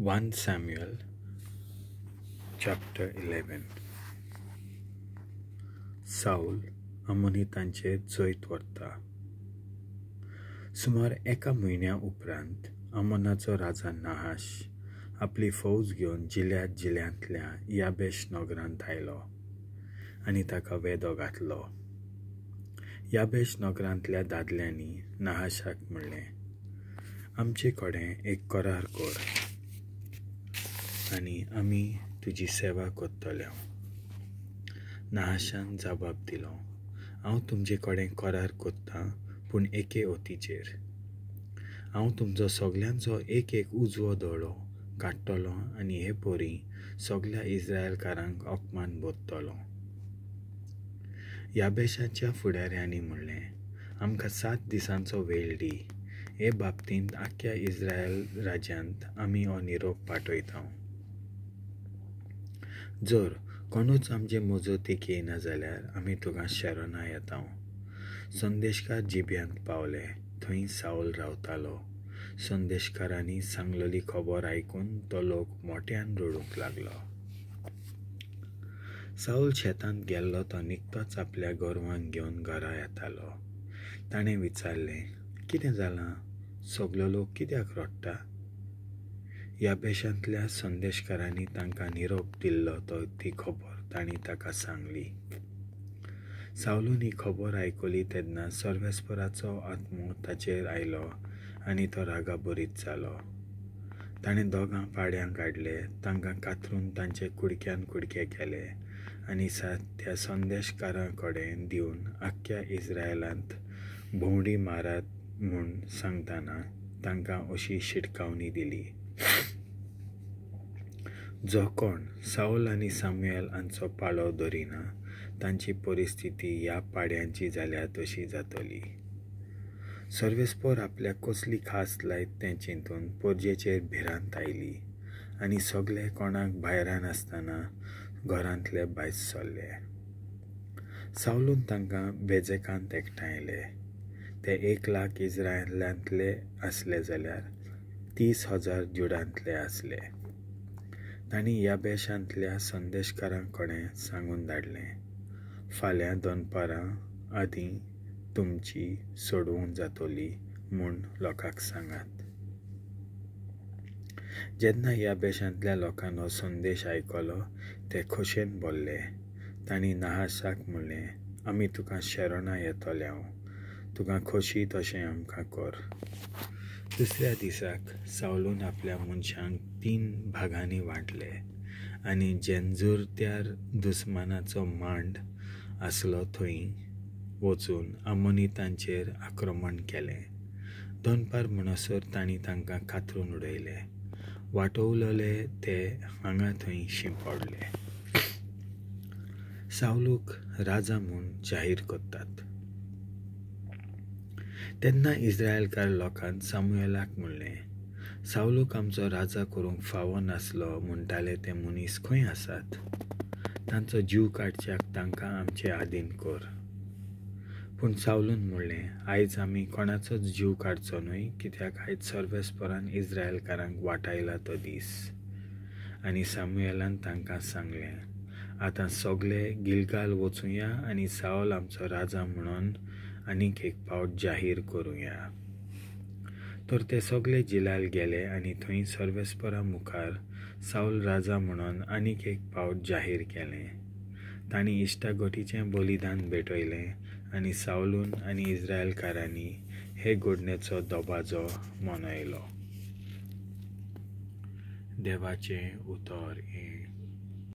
1 Samuel chapter 11. Saul अमोनितांचेर जैत व्हरता. सुमार एका म्हयन्या उपरांत अमोनाचो राजा नाहाश आपली फौज घेवन जिल्याद जिल्ल्यांतल्या याबेश नगरांत आयलो आनी ताका वेदो घातलो. याबेश नगरांतल्या दादल्यांनी नाहाशाक म्हणलें, आमचे कडेन एक करार कर आनी आमी तुजी सेवा करतले. नाहाशान जबाब दिलो, हांव तुमचे कडेन करार करतां, पूण एके अटीचेर. हांव तुमचो सगल्यांचो एक एक उजवो दोळो काडटलो आनी हे परी सगल्या इस्रायलकारांक अपमान भरतलो. याबेशाच्या फुडाऱ्यांनी म्हणलें, आमकां 7 दिसांचो वेळ दी. हे बाबतींत आख्ख्या इस्रायल राज्यांत आमी हो निरोप पाठयता. जर कोणूच आमचे मजतीक येयना जाल्यार आमी तुका शरणा येता. संदेशकार जिब्यांत पावले, थंय सावल रावतालो. संदेशकारांनी सांगलेली खबर आयकून तो लोक मोट्यान रडूंक लागलो. सावल शेतांत गेल्लो तो निकतोच आपल्या गोरवांक घेवन घरा येतालो. ताणें विचारलें, कितें जालां, सगलो लोक कित्याक रडटा? याबेशांतल्या संदेशकारांनी तांकां निरोप दिल्लो तो ती खबर तांणी ताका सांगली. सावलून ही खबर आयकली तेन्ना सर्वेस्पराचो आत्मो ताचेर आयलो आनी तो रागाभरीत जालो. ताणें दोगां पाड्यांक काडले, तांकां कातरून तांचे कुडक्यान कुडके केले आनी त्या संदेशकारां कडेन दिवन आख्ख्या इस्रायलांत भोंवडी मारात म्हूण सांगतना तांकां अशी शिटकावणी दिली, जो कोण सावल आनी सामुएल हांचो पाळो धरिना तांची परिस्थिती ह्या पाड्यांची जाल्या तशी जातली. सर्वेस्पर आपल्याक कसली खास लायत तें चिंतून परजेचेर भिरांत आयली आनी सगले कोणाक भायरान आसतना घरांतले भायर सरले. सावलून तांकां बेजेकांत एकठांयले. ते 1,00,000 इस्रायलांतले आसले जाल्यार 30,000 जुडांतले आसले. तांणी याबेशांतल्या संदेशकारां कडेन सांगून धाडलें, फाल्यां दनपारां आदीं तुमची सोडवण जातली म्हूण लोकांक सांगात. जेन्ना याबेशांतल्या लोकान हो संदेश आयकलो ते खोशेन भरले. तांणी नाहाशाक म्हणलें, आमी तुका शरणा येतले, तुका खोशी तशें आमकां कर. दुसऱ्या दिसाक सावलून आपल्या मनशांक 3 भागांनी वांटले आनी जेंजूरत्यार दुस्मानाचो मांड आसलो थंय वचून अमोनितांचेर आक्रमण केलें. दनपार म्हणसर तांणी तांकां कातरून उडयले. वाटोवलेले ते हांगा थंय शिंपडले. सावलूक राजा म्हूण जाहीर करतात. तेन्ना इस्रायलकार लोकान सामुएलाक म्हणलें, सावलूक आमचो राजा करूंक फावो नासलो म्हणटाले ते मनीस खंय आसात? तांचो जीव काडच्याक तांकां आमचे आदीन कर. पूण सावलून म्हणलें, आयज आमी कोणाचोच जीव काडचो न्हय, कित्याक आयज सर्वेस्परान इस्रायलकारांक वाटायला तो दीस. आनी सामुएलान तांकां सांगलें, आतां सगले गिलगाल वचुया आनी सावल आमचो राजा म्हणून आनीक एक फावट जाहीर करुया. तर ते सगले जिलाल गेले आनी थंय सर्वेस्परा मुखार सावल राजा म्हणून आनीक एक फावट जाहीर केलें. तांणी इश्टागोटीचें बलिदान भेटयलें आनी सावलून आनी इस्रायलकारांनी हे घडणेचो दबाजो मनयलो. देवाचें उतर हें.